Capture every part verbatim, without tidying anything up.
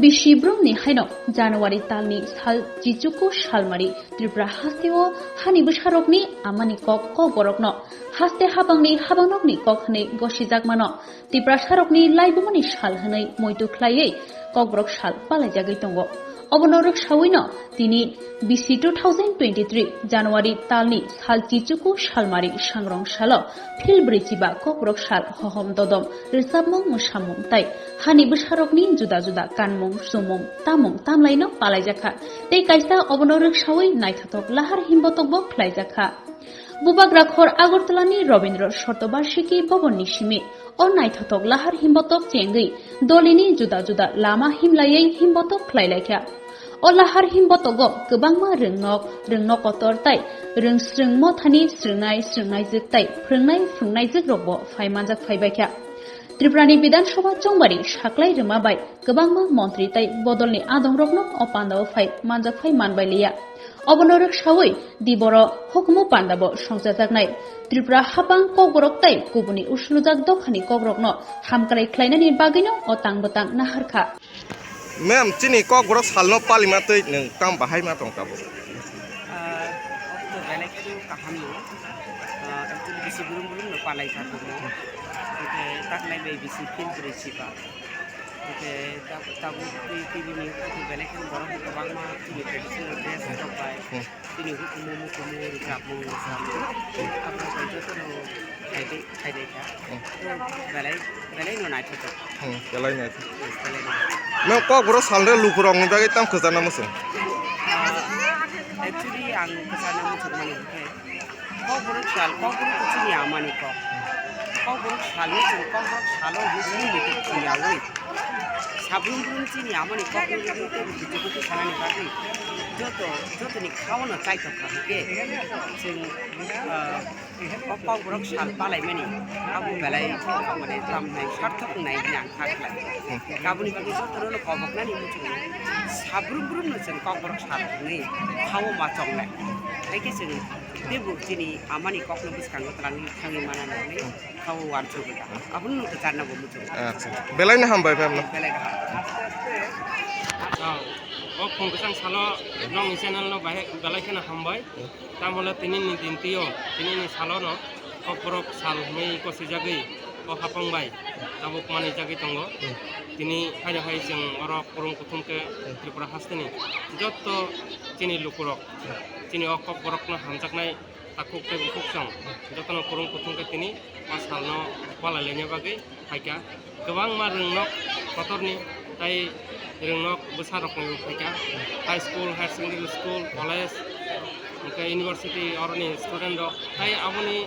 Bisi brumni haino January talni sal chichuku salmari Tripura hasteo hani bwsarokni amani kok kokborokno haste habangni habangnokni kok hwnwi gosijakmano Tiprasarokni laibumani sal hwnwi muitu khlaiwi kokborok sal palaijagwi tongo. Obono rwksawino tini bisi two thousand twenty-three January talni sal chichuku salmari sangrong salo phil brwi chiba kokborok sal hohom dodom rwchapmung mwsamung tai hani bwsarokni juda juda kanmung chumung tamung tamlaino palaijakha tei kaisa obono rwksawi naithothok lahar himbotokbo khlaijakha. Bubagra khor Agartalani Rabindra Shatobarshiki Bhavanni simi o naithothok lahar himbotok chengwi dolini juda juda lama himlaiwi himbotok khlailaikha. O lahar himbotogo kwbangma rwngnok, rwngnok kotor tai rwngsrwng mothani srwngnai srwngnaijwk tai phrwngnai phrwngnaijwkrokbo phai manjak phaibaikha. Tripurani Bidhan Sabha chongbari saklai rwma bai kwbangma montri tai bodolni adongrokno o pandao phai manjak phai manbai liya. Obono rwksawi diboro hukumu pandabo songchajaknai Tripura hapang kokborok tai kubuni uslujak dophani kokrokno hamkrai khlainani bagwino o tang bwtang naharkha. Ma'am, chini kokborok salno palima twi nwng tam bahai ma tong tabuk? Ah, obo to belai kheno kaham no. Ah, actually bisi brum brum no palai kha tongmo. Hwnkhe taknai bai bisi feel kwrwi si ba. Hwnkhe tab-, tabuk twi, twi bini hwnkhe belai kheno borok kwbangma chini traditional dress rok bai. Hmm. Chini hukumu mukumu rwchapmung rwchapmung. Abo bai jotono khaidai, khaidai kha. Hmm. Belai, belai no naithotok. Hmm, belai naithotok. Yes, belai no. Nwng kokborok salno lukurokni bagwi tamo kwchana muchung? Ah, actually, ang kwchana muchung mani hwnkhe, kokborok sal, kokborok to chini amani kok. Kokborok salno chwng kokborok salo hwnwi chini mitik chini yawi. Sabrum brum chini amani kokno rwgwi tei bukutu buku sanani bagwi joto, jotoni khaono chaithok kha hwnkhe chwng, ah, O kokborok sal palaimani abo belai, mane, tamo nai sarthok wngnai hwnwi ang kha khlai. Aboni bagwi jotono no koboknani muchungo sabrum brum no chwng kokborok sal hwnwi hao ma chongnai. Hai khe chwng teibo chini amani kokno bwskango twlangwi thangwi mana nangwi hao uansukgwi abono no kwcharna bo muchungo. Acha, belai no hambai ma'am no. Belai no hambai. O, o khum kwchang salo nokni channel no bahai belai kheno hambai. Tamole tinini din tio, tinini salono kokborok sal hwnwi kosijagwi o hapang bai tabuk manwi jagwi tongo. Hmm. Tini haino hai chwng oro kwrwng kuthum khe Hmm. Tripura hasteni jotto chini lukurok, Hmm. chini o kokborokno hamjaknai takhuk tei bukhuk chwng jotono kwrwng kuthum khe tini o salno palailaina bagwi phaikha. Kwbangma rwngnok kotorni tai rwngnok bwsarokni phaikha. High school, higher secondary school, college, hwnkhe university oroni student rok. Tai aboni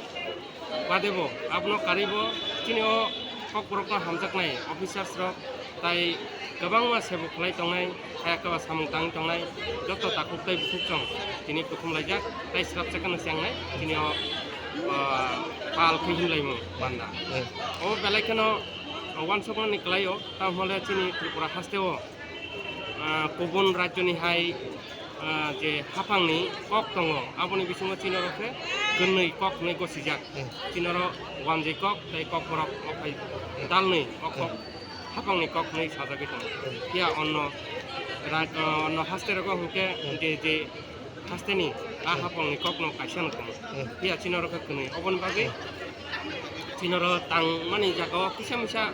badebo, abono karwibo chini o kokborokno hamjaknai officers rok tai kwbangma sebo khlai tongnai. Kaya kaba samung tangwi tongnai joto takhuk tei bukhuk chwng tini kuthum laijak tei swrapsa kheno chengnai tini o, ah, pal khe himlaimung panda. Hmm. O belai kheno uansukmani kwlaio, tamo hwnle chini Tripura hasteo, ah, kubun rajyoni hai, ah, je haphangni kok tongo, aboni bisingo chini oro khe kwnwi kok hwnwi gosijak. Hmm. Chini oro wanjwi kok tei kokborok o phai dalnwi o kok Hmm. hapangni kok hwnwi sajagwi tongo. Hmm. Phiya onno ra-, ah, onno haste rogo hwnkhe Hmm. je, je hasteni a Hmm. hapangni kokno kaisa no tongo. Hmm. Phiya chini oro khe kwnwi. Oboni bagwi Hmm. chini oro tangmani jagao kisa misa,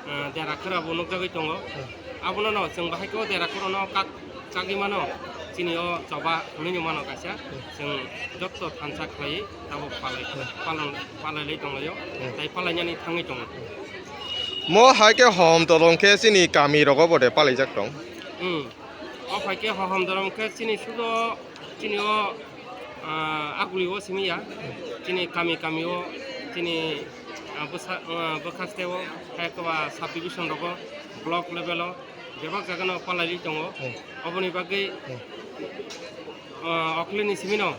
ah, dera khera bo nukjagwi tongo. Hmm. Abono no chwng bahai khe o dera khorano kak chagwi mano, chini o choba hwnwi no mano kaisa. Hmm. Chwng jotto thansa khlaiwi tabuk palai, Hmm. palon, palailai tonglaio, Hmm. tai palainani thangwi tongo. Mo hai khe hom tolong khe chini kami rogo bo de palaijak tong? Hmm. O hai khe hohom dorom khe chini sudo chini o, ah, aguli o simi ya. Chini kami kami o chini, ah, bwsa, ah, bwkhaste o hai koba subdivision rogo block level o bebak jaga no palai tongo. Hmm. Oboni bagwi Hmm. Ah, oklini simino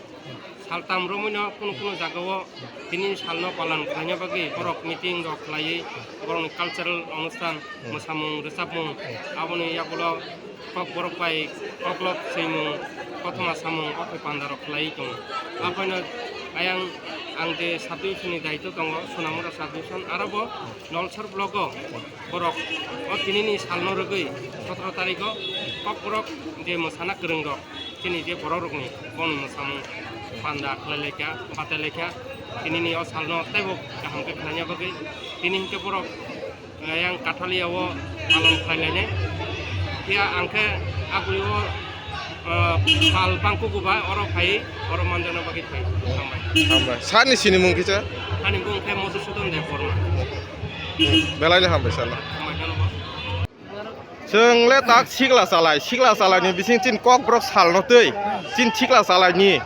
saltam romwino kunu kunu jagao tini salno palan khlaina bagwi borok meeting rok khlaiwi borokni cultural onusthan, Hmm. mwsamung, rwchapmung, Hmm. aboni yagulo kokborok bai koklop swimung, kothoma samung, o khe pandarok khlaiwi tongo. Aphaino ayang Ang je subdivision ni daityo tongo, Sonamura subdivision, aro bo Nolsor block o borok o tinini salno rwgwi sotoro tarikh o kokborok je mwsana kwrwng rok, chini je borok rokni bongni mwsamung panda khlai laikha, batai laikha, tinini o salno teibo kaham khe khlaina bagwi tini hinkhe borok Yang Kathalia o palong khlainai. Phiya ang khe abui o, ah, pal bangkugu ba oro phai, oro manjana bagwi phai. Hambai. Hambai. Sani sini mung kisa? Ani mung khe Madhusudan Debbarma. Belai hambai sala. Hambai jano bo. Chwng le tak sikla salai, sikla salai ni bising chin kokborok salno twi, chin sikla salai ni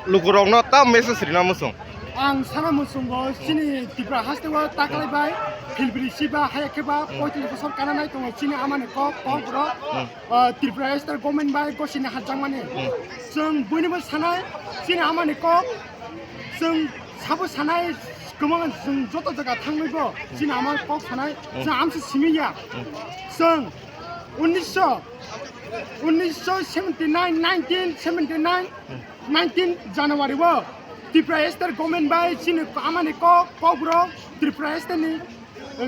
lukurokno tam message rina muchung. Ang sana muchungo chini Tripura haste o taklai bai, philbiri si ba, haya khe ba, Hmm. poitris bosor kana nai tongo chini amani kok, kok bro. Hmm. Ah, Tripura state government bai gosini hajak mani. Hmm. Chwng buini bo sanai, chini amani kok, chwng sabo sanai, kwmang chwng joto jaga thangwi bo, chini amani kok sanai, Hmm. chwng amsa simi ya. Hmm. Chwng unnish, unnish seventy nine, nineteen seventy nine, Hmm. nineteen January o Tripura state government bai chini amani kok, kokborok Tripura state ni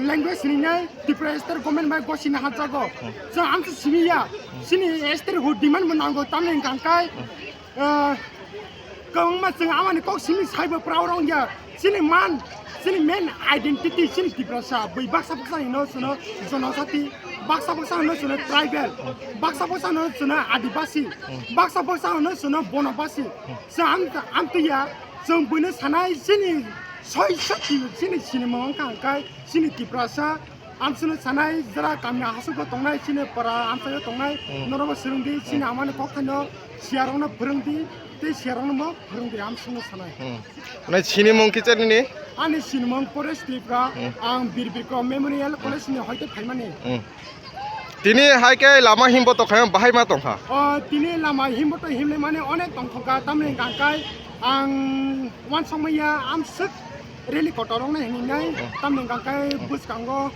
language rinai Tripura state government bai gosini hajago. Hmm. Chwng amsa simi ya, Hmm. chini state ho demand bo nango tamni hwnkha kai, Hmm. ah, kwbangma chwng amani kok simi saibo proud wng ya. Chini man, chini main identity chini Tiprasa. Bui baksa baksa hino chwngno jonojati, baksa baksa hino chwngno tribal, baksa baksa hino chwngno adibasi, baksa baksa hino chwngno bonobasi. Chwng am, amtwi ya, chwng buino sanai chini soi sati chini sinimung wngkha hwnkhe chini Tiprasa. Amsino sanai jera kami hasogo tongnai, chini para amsaio tongnai, Hmm. norokbo swrwngdi, chini Hmm. amani kokthaino siyarokno phwrwngdi, tei siyarokno bo phwrwngdi, amsino sanai. Hmm. Nai sinimung kicha nini? Ani sinimung Paresh Tripura, Hmm. ang Bir Bikram Memorial College ni hoite phaimani. Hmm. Tini hai khe lama himbo tongkha, bahai ma tongkha? O, tini lama himbo to himle mani onek tongthokha, tamni hwnkha khe ang wansokmaya amswk rally kotor wngnai hinwi nai, Hmm. tamni hwnkha khe Hmm. bwskango,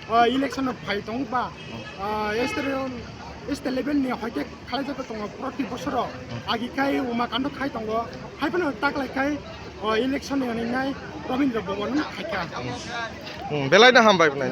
o, election rok phai tongo ba, Hmm. o, state, state level ni hoite khlaijak tongo proti bosoro, Hmm. agi khai Umakando khai tongo, hai phano taklai khai, o, election ni hinwi nai Rabindra Bhavan no khaikha. Hmm, belai no hambai bwnai.